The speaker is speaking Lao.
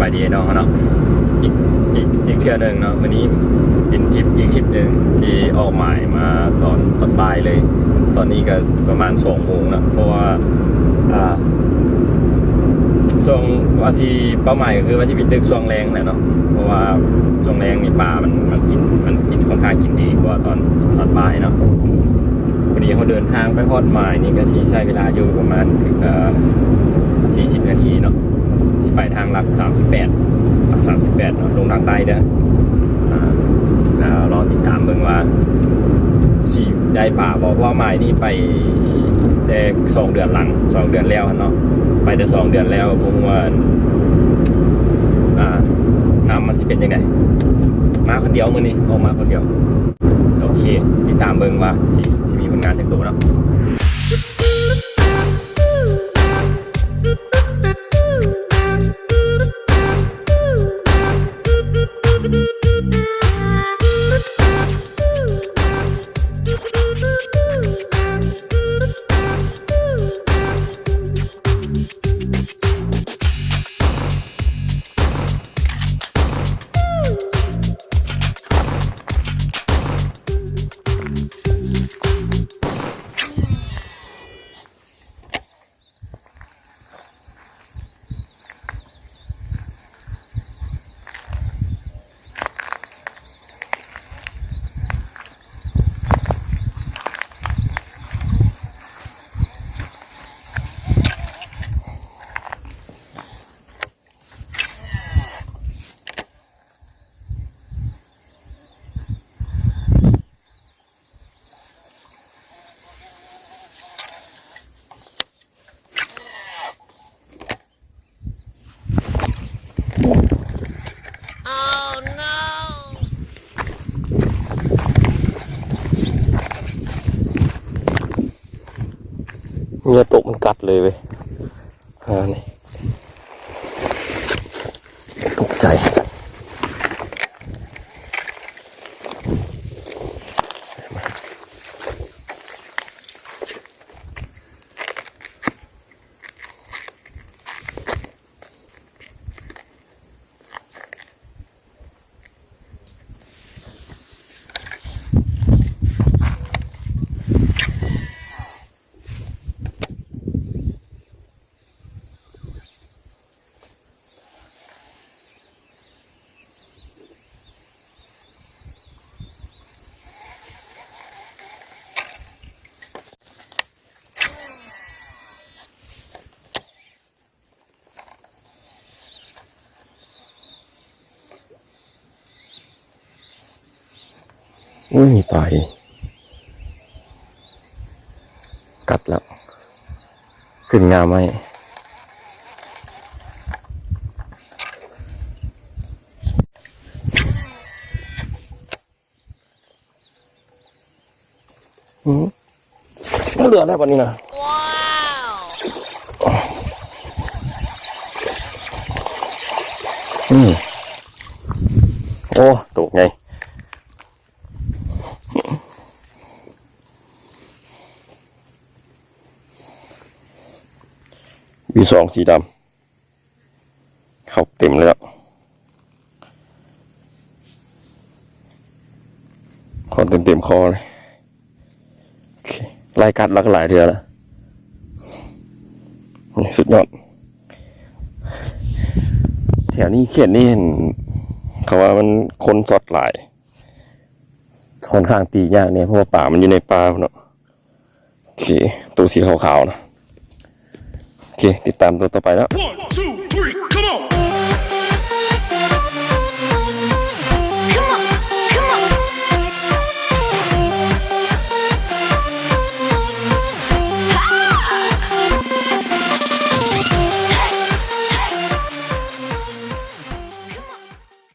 ສະບາຍດີເນາະ ເນາະ ອີກ ອີກ ອີກເທື່ອໜຶ່ງເນາະ. ມື້ນີ້ເປັນທຣິບອີກທຣິບໜຶ່ງທີ່ອອກໝາຍມາຕອນ ຕອນບ່າຍເລີຍ. ຕອນນີ້ກໍປະມານສອງໂມງເນາະ ເພາະວ່າ ອ່າ ຊ່ວງວ່າຊິ ເປົ້າໝາຍກໍຄືວ່າຊິໄປຕຶກຊ່ວງແລງແຫຼະເນາະ ເພາະວ່າຊ່ວງແລງນີ້ປາມັນ ມັນກິນ ມັນກິນ ຂ້ອນຂ້າງກິນດີກວ່າຕອນ ຕອນບ່າຍເນາະ. ພໍດີເຮົາເດີນທາງໄປຮອດໝາຍນີ້ກໍຊິໃຊ້ເວລາຢູ່ປະມານ ເອີ ສີ່ສິບນາທີເນາະ. ຊິໄປທາງຫຼັກສາມສິບແປດ ຫຼັກສາມສິບແປດເນາະ ລົງທາງໃຕ້ເດີ. ອ່າ ແລ້ວລໍຕິດຕາມເບິ່ງວ່າຊິໄດ້ປາບໍ່ ເພາະວ່າໝາຍນີ້ໄປແຕ່ສອງເດືອນຫຼັງ ສອງເດືອນແລ້ວຫັ້ນເນາະ. ໄປແຕ່ສອງເດືອນແລ້ວ ບໍ່ຮູ້ວ່າ ອ່າ ນ້ຳມັນຊິເປັນຈັ່ງໃດ. ມາຄົນດຽວມື້ນີ້ ອອກມາຄົນດຽວ. ໂອເຄ ຕິດຕາມເບິ່ງວ່າຊິ ຊິມີຜົນງານຈັກໂຕເນາະ. ເຫຍື່ອຕົກມັນກັດເລີຍເວີຍ. ອ່າ ນີ້ ຕົກໃຈ. ໂອ້ຍ ມີປາອີກ ກັດແລ້ວ ຂຶ້ນງ່າໄມ້. ອືມ ບໍ່ເຫຼືອແລ້ວບັດນີ້ນະ. ອືມ ໂອ້ ໂຕໃຫຍ່ ວີສອງສີດຳ. ເຂົ້າເຕັມເລີຍເນາະ ຄອເຕັມໆຄໍເລີຍ. ໂອເຄ ໄລ່ກັດລາວກໍຫຼາຍເທື່ອແລ້ວ ນີ້ສຸດຍອດ. ແຖວນີ້ ເຂດນີ້ເຫັນເຂົາວ່າມັນຄົນຊັອດຫຼາຍ ຄ່ອນຂ້າງຕີຍາກແດ່ ເພາະວ່າປາມັນຢູ່ໃນປ່າພຸ້ນເນາະ. ໂອເຄ ໂຕສີຂາວໆນະ. ໂອເຄ ຕິດຕາມໂຕຕໍ່ໄປເນາະ.